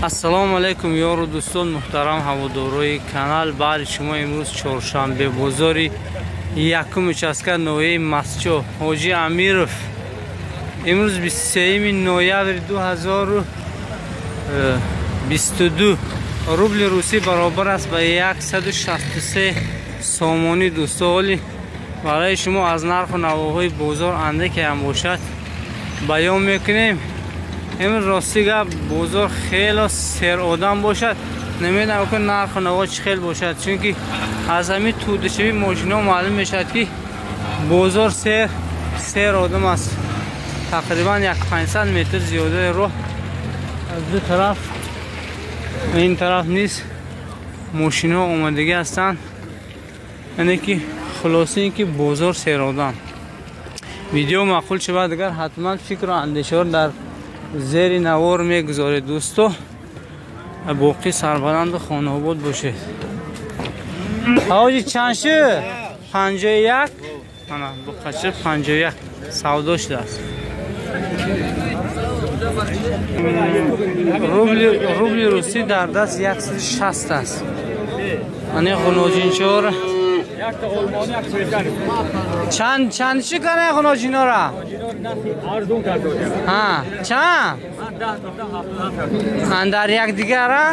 Ассалому алайкум ёру дӯстон, муҳтарам ҳаводорои канал. Баъди шумо имрӯз чоршанбе бозори якум участка ноҳияи Мастчоҳ, Ҳоҷи Амиров. Имрӯз 23 ноябри 2022. Рубли русӣ баробар аст ба 163 сомонӣ. Дӯсто, ҳоли барои шумо аз нарху навоҳои бозор андаке ҳам бошад баён мекунем. Имрӯз рости гап бозор хело серодам бошад, намедонам ки нарху наво чӣ хел бошад, чунки аз ҳамин тӯдашавии мошино маълум мешавад, ки бозор сер одам аст. Тақрибан 500 метр зиёдаи роҳ аз ду тараф, ин тараф низ мошиноҳо омадагӣ ҳастанд. Яъне ки хулоса ин ки бозор серодам. Видео маъқул шавад, агар ҳатман фикру андешаҳоро дар зери навор мегузоред. Дӯсто, боқӣ сарбаланду хонаобод бошед. Ҳоҷи чанд шуд? 51. Ана буқача 51 савдо шудааст. Рубли русӣ дар даст 160 аст. Ане хуноҷинчора чанд чӣ кана хуноҷинора? Чанд? Дар якдигара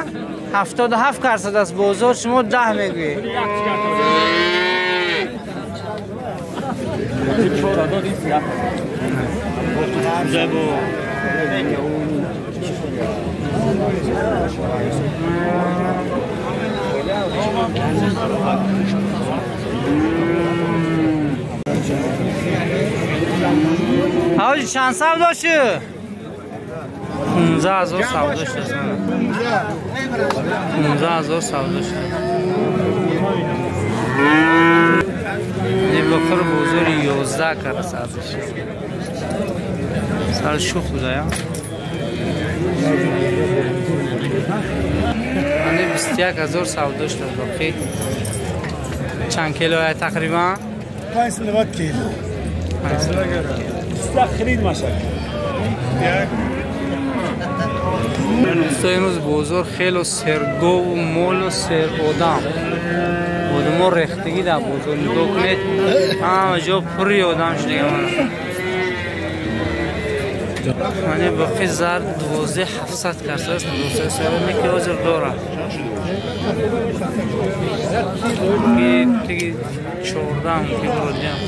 77 карсад аст бозор, шумо 10 мегӯед. Ҳоҷи чанд савдо шуд? 15,000 савдо шуд. 15,000 савдо шуд. Бохир бозори 11 карас арзиш. Сар шух буда, я? Ане 21,000 савдо шуд боқӣ. Чанд кило тақрибан? 590 кило. 590 кило. خرید ماشد. Дӯсто, имрӯз бозор хело сергову молу серодам. Одамо рехтагӣ дар бозор, нигоҳ кунед, ҳама ҷо пурри одам шудага. Мане боқӣ зард 12700 карсааст. Дӯстои соҳиб ки ҳозир дорад. Теги 14 ки бурдиам.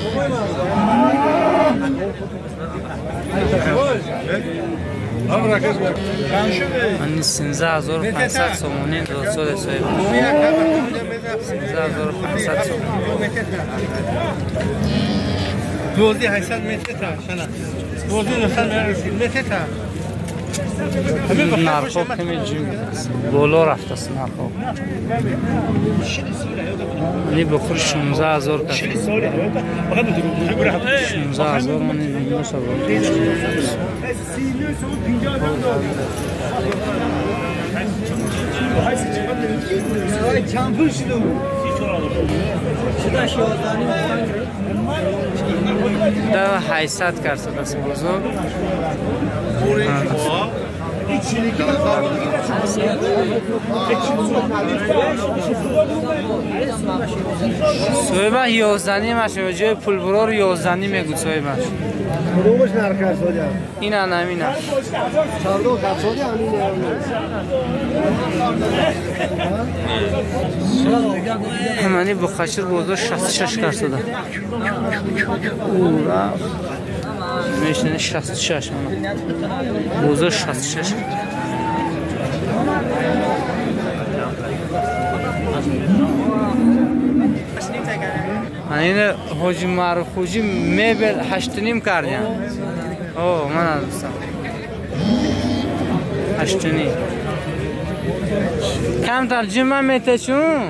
Ани 13500 сомонӣ дӯстои соҳиб. 13500 сомонӣ. 2800 метр та шана. 2900 метр та. Нархҳо каме боло рафтааст нархҳо. Ани бохир 16,000 кард. 16,000 мани намешавад. Чанд пул шуд? 800 карсад аст бозор. Соҳиба 11.5 аш, ҷои пулбурор 11.5 мегӯд соҳибаш. Кудомаш нарх аст ҳоҷа? Ин ҳамин аст. Савдо карсоди ҳамин. Мани буқачир бозор 66 карсада. Ура. Мешнани 66 ана. Бозор 66. Ана ҳоҷи Маъруф ҳоҷи мебел 8.5 кардям. О, мана дӯстам. 8.5. Камтар ҷима метечун?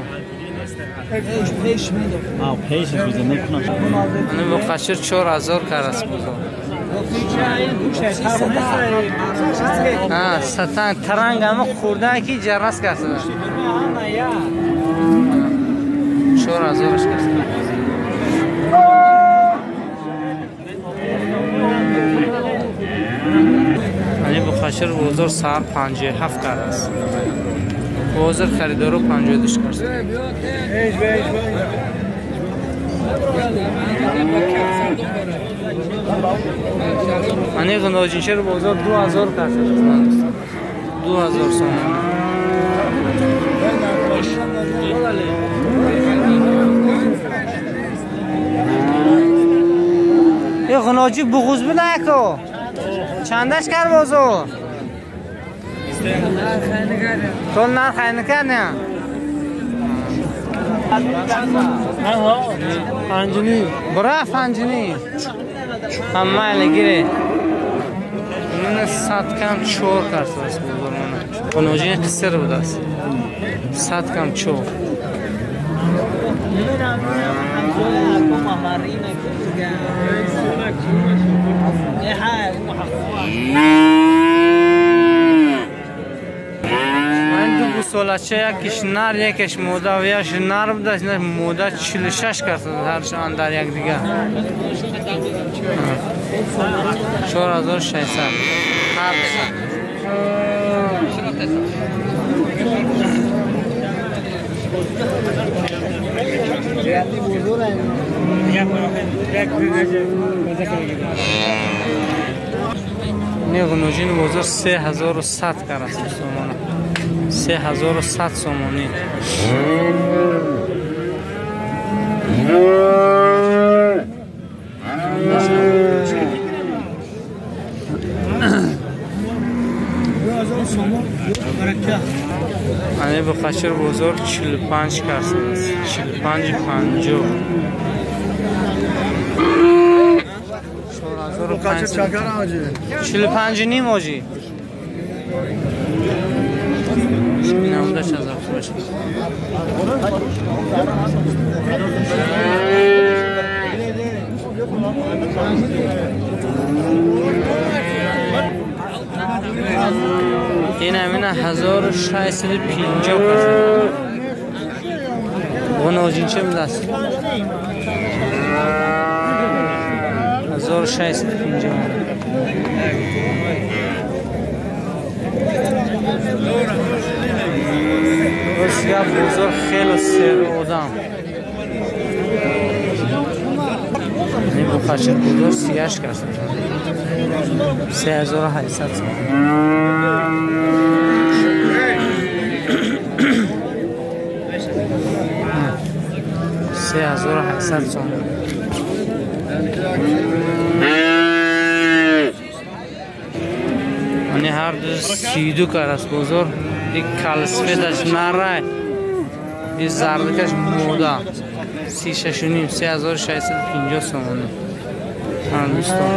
Ана буқачир 4000 карас бозор. Сатан таранг ама хӯрдан ки ҷаррас карсада. 4000 карсада. Ани бухашир бозор сар 57 кард аст. Бозор харидоро 52 кард. Ани ғуноҷиншер бозор 2000 кард аст. 2000 сомон. ای غناجی بغوز بوده اکو چندش کرد بازو؟ تو نرخ نکرد نه؟ پنجنی برا پنجنی همه الگیره من 100 کم 4 کرد است بازار من غناجی قصر بوده است 100 کم 4 من دو گوساله یکیش نر یکیش موده و یکیش نر بوده موده 46 کرد هرشان در یک دیگه 4600 هر نغنوجین بازار 3100 کرد است سومانه 3100 سومانی. ани бухашир бозор 45 кард аст 45 50 45 نیم آجی نمودش از افراشی این همینه 1650 کرد غناجین چه بوده است 1650. روسیا بزرگ خیلی سر آدم. این بخشش بزرگ 38 کرد. 3800 سوم. 3800 سوم. ани ҳар ду 32 кар аст бозор. Ик калсфедаш нарай, и зардакаш мода 36.5 3650 сомонӣ. Дӯстон,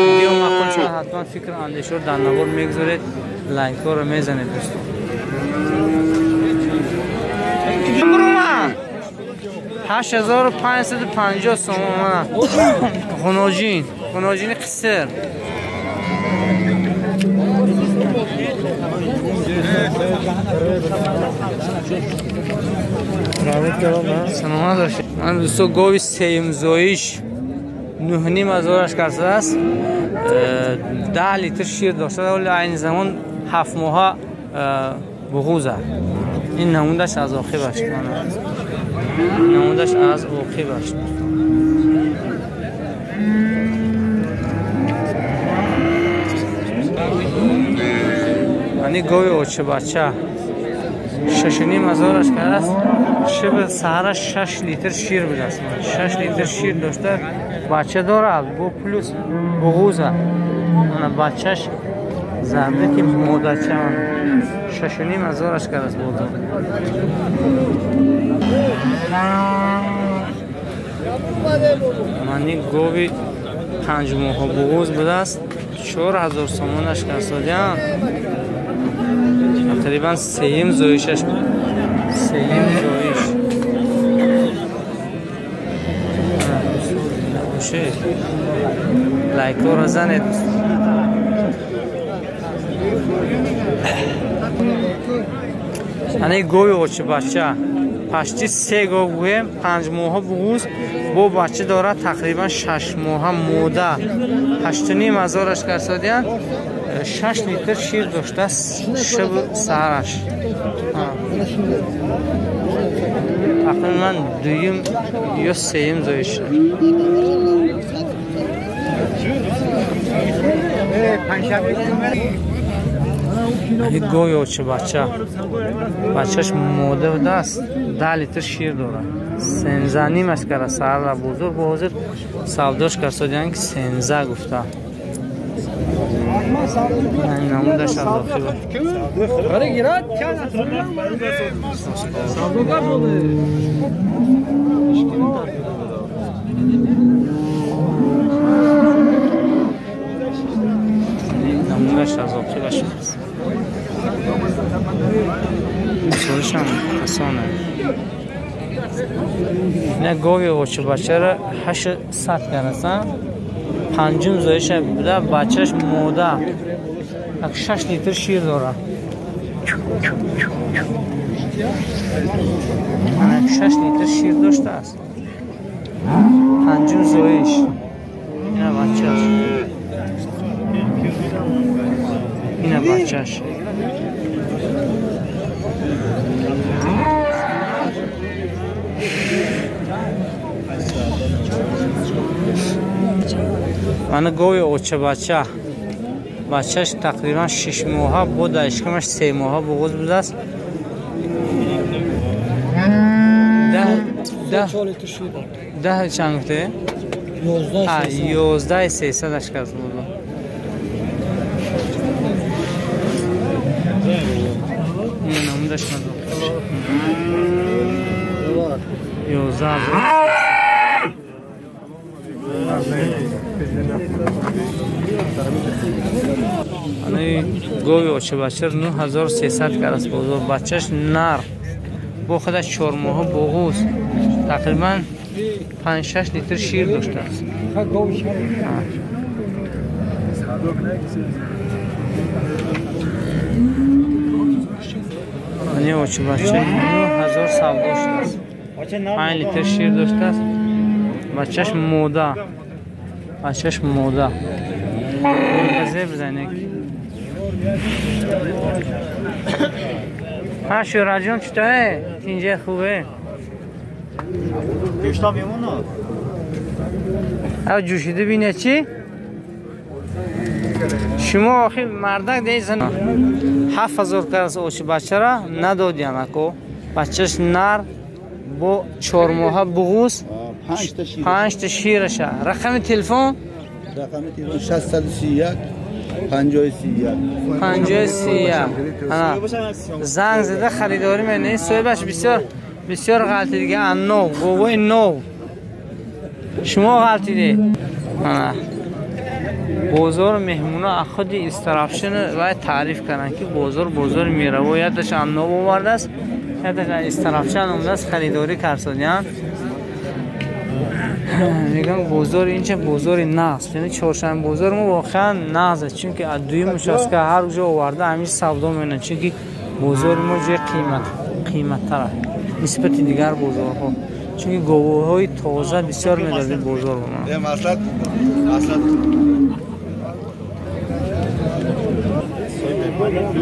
видео маъқул шуд, ҳатман фикр андешаро дар навор мегузоред, лайкҳоро мезанед дӯстон. 8550 сомон. Ғуноҷин, ғуноҷини қиср. Саломат бошед. Ман дӯсто гови сеюмзоиш 9.5 ҳазораш кардааст. 10 литр шир дошта, вале айни замон 7 моҳа буғуза. Ин намудаш аз оқибаш. Намудаш аз оқибаш. Ани гови очибача 6.5 ҳазораш кардааст. Шиби саҳара 6 литр шир будааст. 6 литр шир дошта, бача дорад, бо плюс буғуза. Ана бачаш зарда ки модача. 6.5 ҳазораш кардааст бозор. Мани гови 5 моҳа буғуз будааст. 4000 сомонаш кардааст. Тақрибан сеюм зоишаш буд. Сеюм зоиш. Лайкҳоро занед. Ани гови очибача пашти 3 гов гӯем, 5 моҳа буғуз бо бача дорад, тақрибан 6 моҳа мода. 8.5 ҳазораш кардааст. 6 литр шир доштааст шаб саҳараш. Тақрибан дуюм ё сеюм зоиш шуд. Гови очи бача. Бачаш мода будааст, 10 литр шир дорад. 13 нимаш кара саҳар бозор бо ҳозир савдош карсодиян ки 13 гуфта. Намудаш аз дохил. Намудаш аз оқибаш аст. Солишам асона. Не гови очи бачара 800 карасан. Панҷум зоиша буда, бачаш мода. 6 литр шир дорад. 6 литр шир доштааст. Панҷум зоиш. Ина бачаш. Ина бачаш. Мана гови оча бача. Бачаш тақрибан 6 моҳа бо дар ишкамаш 3 моҳа буғуз будааст. 10 чанд гуфте? 11 300 аш кас буд. Ин намудаш надо. 11 гови оча бача 9300 карас бозор. Бачаш нар бо худаш 4 моҳа буғуз, тақрибан 5-6 литр шир доштааст. Ани оча бача 9000 савдо шудааст. 5 литр шир доштааст. Бачаш мода. Бачаш мода. Газе бизанек. Ҳа шӯраҷон читое? Тинҷа хубе? Гӯшта мемонад. Ав ҷӯшида бине чӣ? Шумо охир мардак дейсан 7000 карас очи бачара надодиям ако. Бачаш нар бо 4 моҳа буғуз 5 та шираша. Рақами телефон? Рақами телефон 631 5031 5031. Занг зада харидорӣ мене. Соҳибаш бисёр бисёр ғалтиди, аннов, говои нов. Шумо ғалтиде. Бозор меҳмуно аз худи истарафшин вай таъриф карданд ки бозор бозори мераво. Ядаш аннов овардааст, ядаш истарафшан омадааст харидорӣ карсодиянд. Мегӯям бозори инча бозори нағз, яъне чоршанбе бозори мо воқеан нағз аст, чунки аз дуюм участка ҳар ҷо оварда ҳамин савдо менанд, чунки бозори мо ҷои қиматтар аст нисбати дигар бозорҳо, чунки говоҳои тоза бисёр медодед бозор ба ман.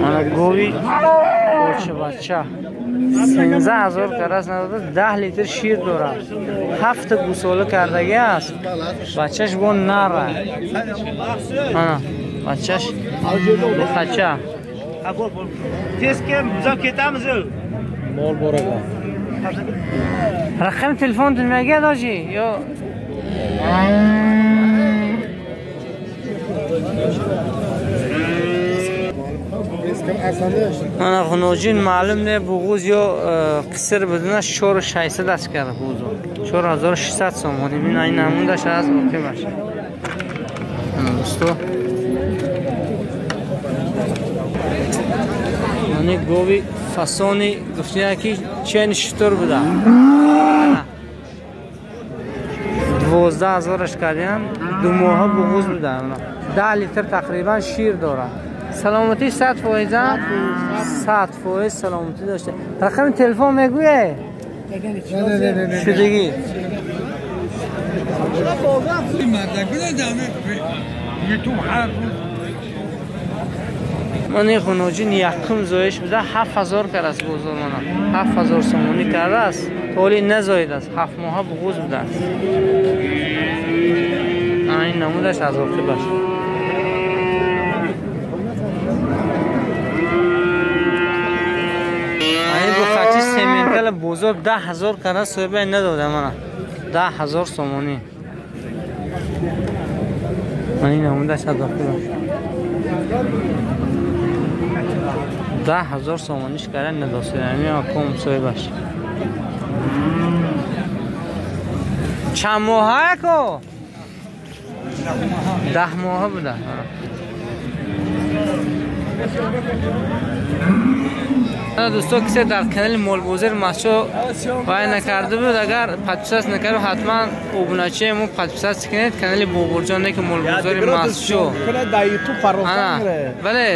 Мана гови очабача 13000 карас надода, 10 литр шир дорад, 7 гусола кардаги аст. Бачаш бо нара. Ана бачаш бухача. Tez kem, bizam ketamiz. Mol bor ekan. Raqam telefon nimaga doji? Yo Mana xunojin ma'lum ne buğuz yo qisir budina 4600 аст кард буғузо. 4600 сомонӣ. Мин айн намудаш аз оқибаш. Дӯсто. Мани гови фасони гуфтия ки чен шутур буда. 12000 кардиан, ду моҳа буғуз буда. 10 литр тақрибан шир дорад. Саломатӣ 100%? 100% саломатӣ дошта. Рақами телефон мегӯе? Шудагӣ. Ман ин хуноҷин якум зоиш буда 7000 кард бозор мана. 7000 сомонӣ кардааст. То ҳоли назоид аст. 7 моҳа буғуз будааст. Ин намудаш аз оқибаш. Ин буқачи сементал бозор 10000 кард соҳиба надода мана. 10000 сомонӣ. Ин намудаш аз оқибаш. 10000 сомониш кард надост. Ҳамин аком соҳибаш. Чанд моҳа яко? 10 моҳа буда. Дӯсто, кисе дар канали Молбозир Масчо вай накарда буд, агар подписаться накарда, ҳатман обуначии мо подписаться кунед канали Бобурҷон ки Молбозири Масчо. Бале,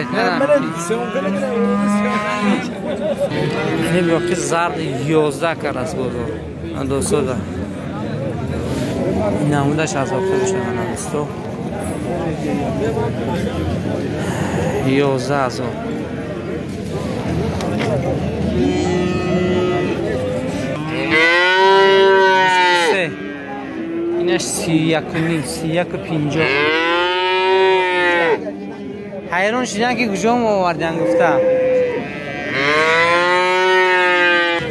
ин боқи зард 11 кар аст бозор. Дӯсто, да намудаш аз охир шуда дӯсто. 11000. Инаш 31.5, 31.50. Ҳайрон шудан ки куҷо мо овардан гуфта.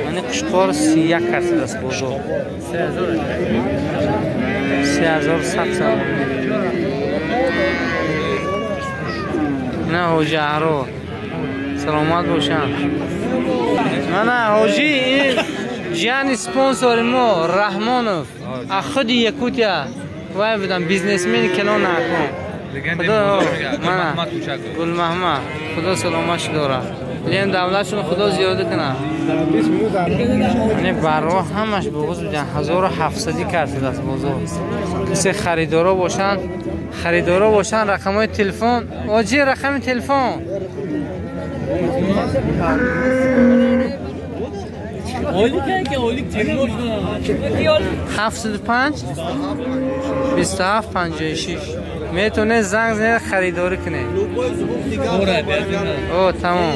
Мани қушқор 31 кард аст бозор. 3100 сомонӣ. На ҳоҷи аҳрор саломат бошанд. Мана ҳоҷи ин ҷияни спонсори мо Раҳмонов аз худи Якутия вай будам бизнесмени калон акун. Худо мана Гулмаҳмад худо саломатш дорад. Лен давлатшон худо зиёда кунад. Яъне барро ҳамаш буғуз будан 1700 кардааст бозор. Касе харидоро бошанд, харидоро бошанд рақамҳои телефон, оҷи рақами телефон 705 27 56 метавонед занг занед харидорӣ кунед. О, тамом.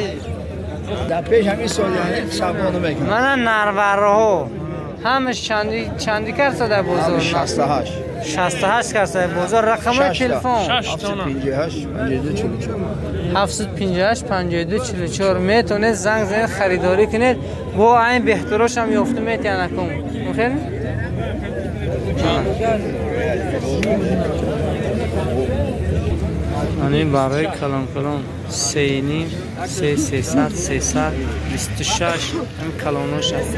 Дар пеш ҳамин солиёни савдо мекунам. Мана нарварҳо ҳамаш чанди кард дар бозор? 68. 68 кард дар бозор. Рақамҳои телефон 758 52 44. 758 52 44 метавонед занг занед харидорӣ кунед. Бо айн беҳтарош ҳам ёфта метиҳанд акун. Мухел? Ани барои калон калон 3.5, 3 300, 326 ҳам калонош аст.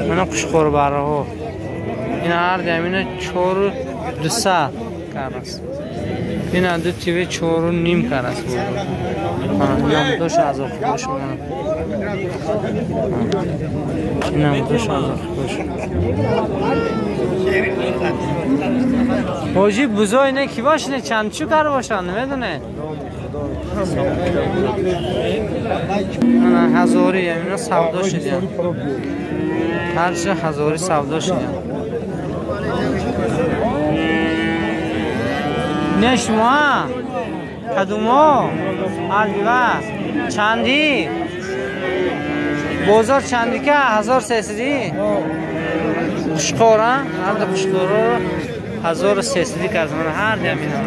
Мана қушқорбарҳо. Ин ҳар дамина 4200 кард аст. Ин ду ТВ 4.5 кард аст. Намудош аз охираш. Намудош аз охираш. Ҳоҷи бузо ине ки бошне чанд чу кар бошанд намедоне. Мана ҳазори ҳамина савдо шудиян. Ҳарчи ҳазори савдо шудиян. Не шумо кадумо албива чанди бозор чанди ка 1300 қушқора ҳарда қушқоро 1300 кард. Мана ҳар ҳамина.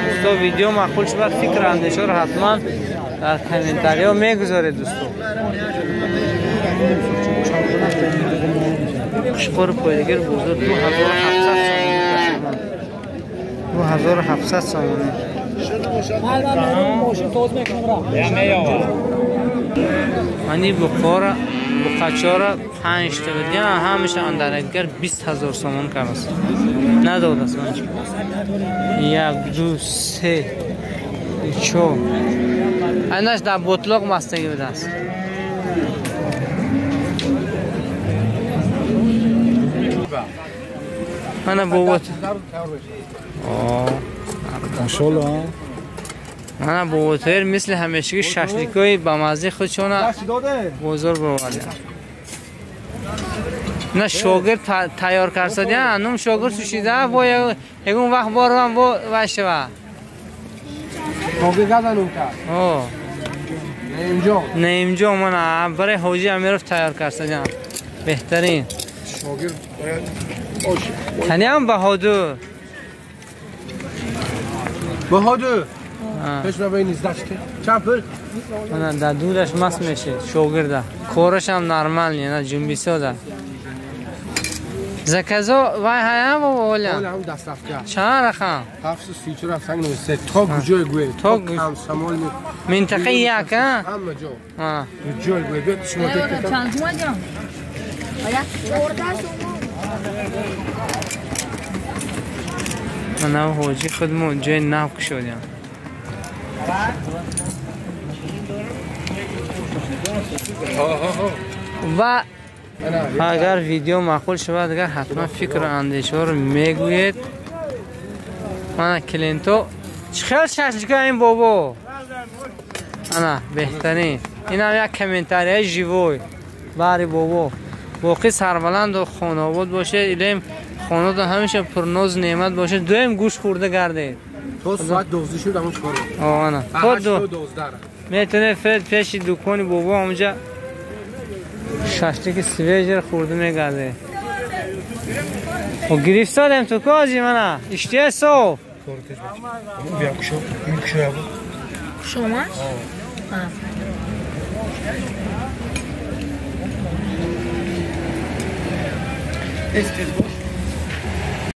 Дӯсто, видео маъқул шуд, фикр андешаро ҳатман дар комментариҳо мегузоред дӯсто. Қушқори пойдагир бозор 2700 сомонӣ. 2700 сомонӣ. Мани буқора буқачора 5 та буд. Яна ҳамаша андарагар 20000 сомон кардааст. Надодааст ман. 1 2 3 4 Айнаш дар ботлоқ мастагӣ будааст. Мана бобот. Машаллоҳ. Мана боботоир мисли ҳамешагӣ шашликҳои бамаззаи худшона бозор бироварданд. На шогирд тайёр карсадиан, нум шогирд сушида, бо ягон вақт борам бо вай шава. Шогирд газанум ка. О. Наимҷон. Наимҷон мана барои ҳоҷи Амиров тайёр карсадиан. Беҳтарин. Шогирд Каниам Баҳодур. Баҳодур. Пеш ба ин издаште. Чанд пул? Мана дар дураш маст мешед шогирда. Кораш ҳам нормалне, на ҷунбисода. Заказо вай ҳаям бобо оля? Оля ҳам дастрафка. Чанд рақам? 734 793. То куҷое гӯед? То Комсомол минтақаи як, а? Ҳама ҷо. Куҷое гӯед? Биёд шумо Чанд сумон ҷон? Мана ҳоҷи худмон ҷои нав кушодем. Ва агар видео маъқул шавад, агар ҳатман фикру андешаҳоро мегӯед. Мана клиенто чӣ хел шашлика ин бобо? Ана беҳтарин. Инам як комментарияи живой бари бобо. Боқӣ сарбаланду хонаобод бошед, илем хонатон ҳамеша пурнозу неъмат бошед. Дуюм гӯшт хӯрда гардед. То соат 12 шуд ҳамон кор. Ана. То 12. Метавонед пеши дукони бобо ҳамҷа шашлики свежер хӯрда мегардед. Гирифтодем ту кози мана. Иштия соф. Шумо?